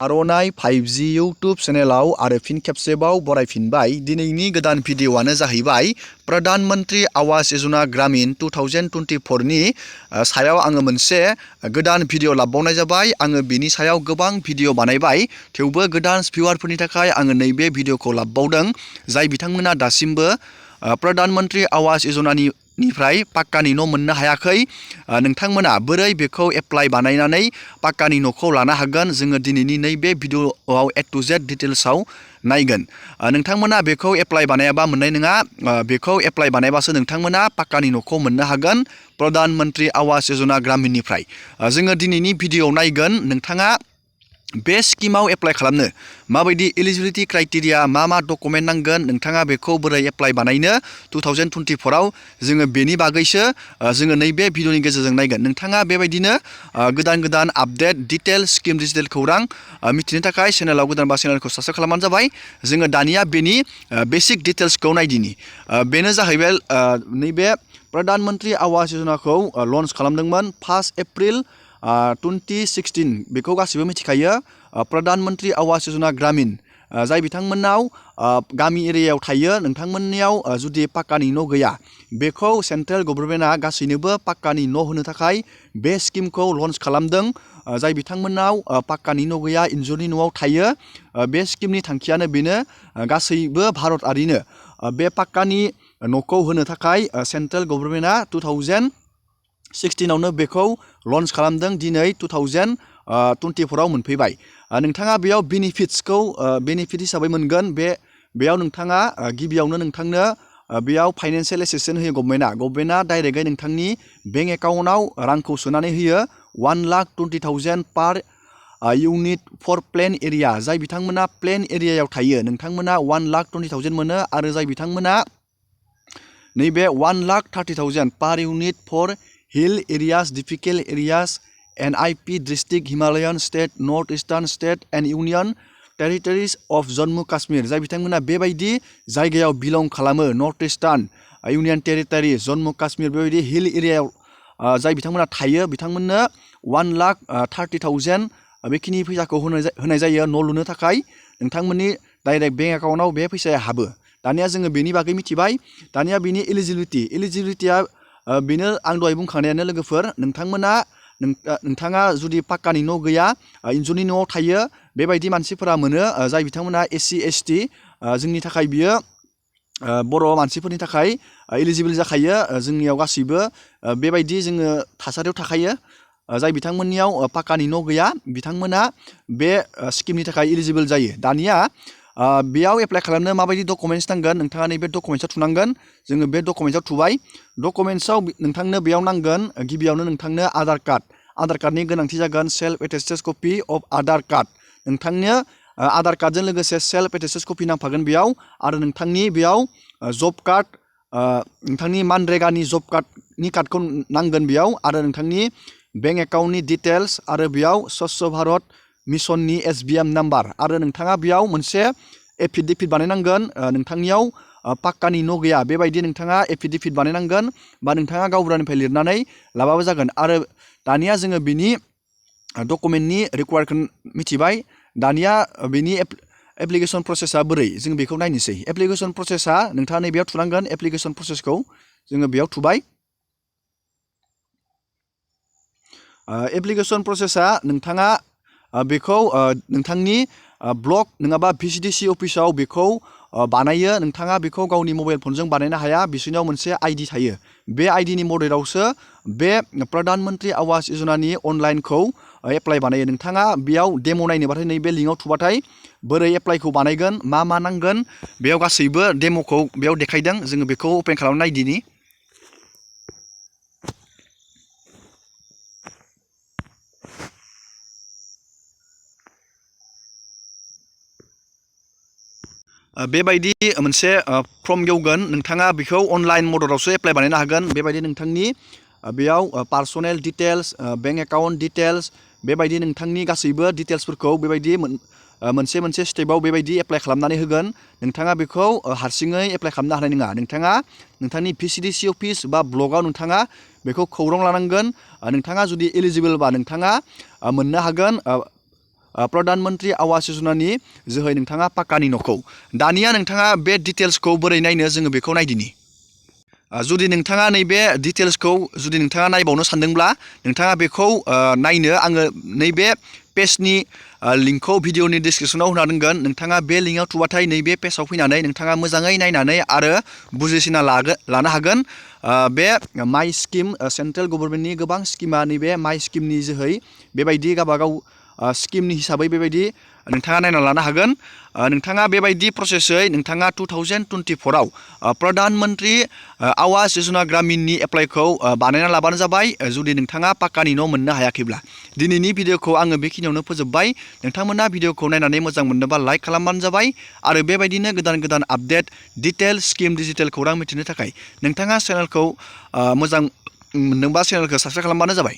आर'नाइ 5G YouTube चेनेलाव आरो फिन खेबसेबाव बरायफिनबाय। दिनैनि गोदान भिडिअ'आनो जाहैबाय प्रधान मन्त्री आवास योजना ग्रामीण 2024 नि सायाव आङो मोनसे गोदान भिडिअ' लाबावनाय जाबाय। आङो बिनि सायाव गोबां भिडिअ' बानायबाय, थेवबो गोदान भिउवारफोरनि थाखाय आङो नैबे भिडिअ'खौ लाबावदों, जाय बिथांमोना दासिमबो प्रधान मन्त्री आवास योजनानिफ्राय पाक्कानि न' मोननो हायाखै। नोंथांमोना बोरै बेखौ एप्लाइ बानायनानै पाक्कानि न'खौ लानो हागोन, जोङो दिनैनि नैबे भिडिअ'आव A to Z डिटेल्सआव नायगोन। नोंथांमोना बेखौ एप्लाइ बानायाबा मोननाय नङा। बेखौ एप्लाइ बानायबासो नोंथांमोना पाक्कानि न'खौ मोननो हागोन प्रधान मन्त्री आवास योजना ग्रामीणनिफ्राय। जोङो दिनैनि भिडिअ'आव नायगोन नोंथाङा बे स्किमाव एप्लाइ खालामनो माबायदि एलिजिबिलिटि क्राइटेरिया, मा डकुमेन्ट नांगोन, नोंथाङा बेखौ बोरै एप्लाइ बानायनो 2024 आव जोङो बेनि बागैसो जोङो नैबे भिडिअ'नि गेजेरजों नायगोन। नोंथाङा बेबायदिनो गोदान आपडेट डिटेल स्किम डिजिटेल खौरां मिथिनो थाखाय चेनेलाव गोदानबा चेनेलखौ साबस्क्राइब खालामबानो जाबाय। जोङो दानिया बेनि बेसिक डिटेल्सखौ नायदिनि। बेनो जाहैबाय नैबे प्रधान मन्त्री आवास योजनाखौ लन्च खालामदोंमोन 1 एप्रिल 2016। बेखौ गासिबो मिथिखायो। प्रधान मन्त्री आवास योजना ग्रामीण, जाय बिथांमोननाव गामि एरियायाव थायो, नोंथांमोननियाव जुदि पाक्कानि न' गैया, बेखौ सेन्ट्रेल गभर्नमेन्टआ गासैनोबो पाक्कानि न' होनो थाखाय बे स्किमखौ लन्च खालामदों। जाय बिथांमोननाव पाक्कानि न' गैया, इन्जुरनि न'आव थायो, बे स्किमनि थांखियानो बेनो गासैबो भारतारिनो बे पाक्कानि न'खौ होनो थाखाय सेन्ट्रेल गभर्नमेन्टआ 2016आवनो बेखौ लन्च खालामदों। दिनै 2024 आव मोनफैबाय। नोंथाङा बेयाव बेनिफिट हिसाबै मोनगोन। बेयाव नोंथाङा गिबियावनो नोंथांनो बेयाव फाइनेन्सियेल एसिस्टेन्स होयो गभर्नमेन्टआ डाइरेक्टयै नोंथांनि बेंक एकाउन्टआव रांखौ सोनानै होयो 1,20,000 पार इउनिट फर प्लेन एरिया। जाय बिथांमोना प्लेन एरियायाव थायो, नोंथांमोना 1,20,000 मोनो, आरो जाय बिथांमोना नैबे 1,30,000 per unit for hill areas, difficult areas, NIP district, Himalayan state, north eastern state and union territories of Jammu Kashmir, जाय बिथांमोना बेबायदि जायगायाव बिलं खालामो, north eastern union territory, Jammu Kashmir, बेबायदि हिल एरियायाव जाय बिथांमोना थायो, बिथांमोननो 1,30,000 बेखिनि फैसाखौ होनाय जायो न' लुनो थाखाय। नोंथांमोननि डाइरेक्ट बेंक एकाउन्टआव बे फैसाया हाबो। दानिया जोङो बेनि बागै मिथिबाय। दानिया बिनि एलिजिबिलिटिया बेनो आं दहाय बुंखानायानो लोगोफोर। नोंथाङा जुदि पाक्कानि न' गैया, इन्जुरनि न'आव थायो, बेबायदि मानसिफोरा मोनो। जाय बिथांमोना SC ST, जोंनि थाखाय बियो बर' मानसिफोरनि थाखाय एलिजिबोल जाखायो। जोंनियाव गासैबो बेबायदि जोङो थासारियाव थाखायो। जाय बिथांमोननियाव पाक्कानि न' गैया, बिथांमोना बे स्किमनि थाखाय एलिजिबोल जायो। दानिया बेयाव एप्लाइ खालामनो माबायदि डकुमेन्टस नांगोन, नोंथाङा नैबे डकुमेन्ट्सआव थुनांगोन। जोङो बे डकुमेन्ट्सआव थुबाय। डकुमेन्ट्सआव नोंथांनो बेयाव नांगोन गिबियावनो नोंथांनो आधार कार्डनि गोनांथि जागोन। Self attested copy of Aadhaar card. नोंथांनो आधार कार्डजों लोगोसे सेल्फ एटेस्टेड कपि नांफागोन बेयाव, आरो नोंथांनि बेयाव जब कार्ड, नोंथांनि मानरेगानि जब कार्डनि कार्डखौ नांगोन बेयाव, आरो नोंथांनि बेंक एकाउन्टनि डिटेल्स, आरो बेयाव स्वच्छ भारत मिशननि SBM नाम्बार, आरो नोंथाङा बेयाव मोनसे एफिडेभिट बानायनांगोन। नोंथांनियाव पाक्कानि न' गैया, बेबायदि नोंथाङा एफिडेभिट बानायनांगोन, बा नोंथाङा गावबुरानिफ्राय लिरनानै लाबाबो जागोन। आरो दानिया जोङो बिनि डकुमेन्टनि रिक्वायारखौ मिथिबाय। दानिया बेनि एप्लिकेसन प्रसेसा बोरै, जों बेखौ नायनोसै। एप्लिकेसन प्रसेसा नोंथाङा नैबेयाव थुनांगोन। एप्लिकेसन प्रसेसखौ जोङो बेयाव थुबाय। एप्लिकेसन प्रसेसा नोंथाङा बेखौ नोंथांनि ब्लक नङाबा VCDC अफिसाव बेखौ बानायो। नोंथाङा बेखौ गावनि मबाइल फनजों बानायनो हाया। बिसोरनाव मोनसे ID थायो। बे IDनि मददावसो बे प्रधान मन्त्री आवास योजनानि अनलाइनखौ एप्लाइ बानायो। नोंथाङा बेयाव डेम' नायनोबाथाय नैबे लिंकआव थुबाथाय बोरै एप्लाइखौ बानायगोन, मा नांगोन, बेयाव गासैबो डेम'खौ बेयाव देखायदों। जोङो बेखौ अपेन खालामना नायदिनि। बेबायदि मोनसे फर्म गेवगोन। नोंथाङा बेखौ अनलाइन मददावसो एप्लाइ बानायनो हागोन। बेबायदि नोंथांनि बेयाव personal details, bank account details, बेबायदि नोंथांनि गासैबो डिटेल्सफोरखौ बेबायदि मोनसे स्टेपाव बेबायदि एप्लाइ खालामनानै होगोन। नोंथाङा बेखौ हारसिङै एप्लाइ खालामनो हानाय नङा। नोंथाङा नोंथांनि VCDC अफिस बा ब्लकआव नोंथाङा बेखौ खौरां लानांगोन। नोंथाङा जुदि एलिजिबोलबा नोंथाङा मोननो हागोन प्रधान मन्त्रि आवास योजनानि जोहै नोंथाङा पाक्कानि न'खौ। दानिया नोंथाङा बे डिटेल्सखौ बोरै नायनो जोङो बेखौ नायदिनि। जुदि नोंथाङा नैबे डिटेल्सखौ जुदि नोंथाङा नायबावनो सानदोंब्ला नोंथाङा बेखौ नायनो आङो नैबे पेजनि लिंकखौ भिडिअनि डिसक्रिपसनाव होना दोनगोन। नोंथाङा बे लिंकआव थुबाथाय नैबे पेजाव फैनानै नोंथाङा मोजाङै नायनानै आरो बुजिसिना लानो हागोन। बे माइ स्किम सेन्ट्रेल गभर्नमेन्टनि गोबां स्किमा नैबे माइ स्किमनि जोहै बेबायदि गावबागाव स्किमनि हिसाबै बेबायदि नोंथाङा नायना लानो हागोन। नोंथाङा बेबायदि प्रसेसै नोंथाङा 2024आव प्रधान मन्त्रि आवास योजना ग्रामिननि एप्लाइखौ बानायना लाबानो जाबाय जुदि नोंथाङा पाक्कानि न' मोननो हायाखैब्ला। दिनैनि भिडिअखौ आङो बेखिनियावनो फोजोबबाय। नोंथांमोना भिडिअखौ नायनानै मोजां मोनदोंबा लाइक खालामबानो जाबाय आरो बेबायदिनो गोदान गोदान आपडेट डिटेल स्किम डिजिटेल खौरां मिथिनो थाखाय नोंथाङा चेनेलखौ मोजां मोनदोंबा चेनेलखौ साबस्क्राइब खालामबानो जाबाय।